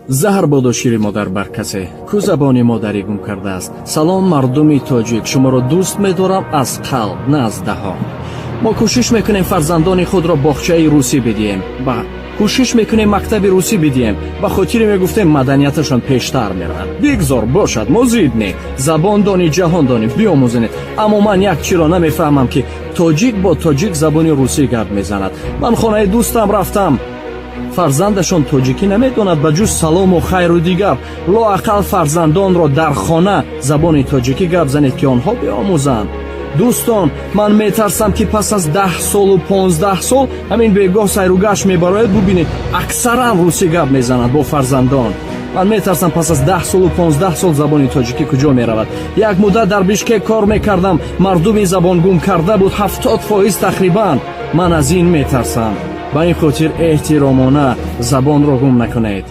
Заҳр бодо шири модар бар касе, ку забони модарӣ гум кардааст. Салом, мардуми тоҷик, шуморо дӯст медорам аз қалб, на аз даҳон. Мо кӯшиш мекунем, фарзандони худро боғчаи русӣ бидиҳем, ба кӯшиш мекунем, мактаби русӣ бидиҳем, ба хотире мегуфтем, маданияташон пештар меравад. Бигзор бошад, мо зид не. Забон дони, ҷаҳон донӣ, биомӯзонед. Аммо ман як чиро намефаҳмам, ки тоҷик бо тоҷик забони русӣ гап мезанад. Ман хонаи дӯстам рафтам, фарзандашон тоҷикӣ намедонад ба ҷуз салому хайру дигар. Лоақал фарзандонро дар хона забони тоҷикӣ гап занед, ки онҳо биомӯзанд. Дӯстон, ман метарсам, ки пас аз 10 солу 15 сол ҳамин бегоҳ сайругашт мебарояд, бубинед, аксаран русӣ гап мезананд бо фарзандон. Ман метарсам, пас аз 10 солу 15 сол забони тоҷикӣ куҷо меравад. Як муддат дар Бишкек кор мекардам, мардуми забонгум карда буд 70% тақрибан. Ман аз ин метарсам. Ба ин хотир эҳтиромона, забонро гум накунед.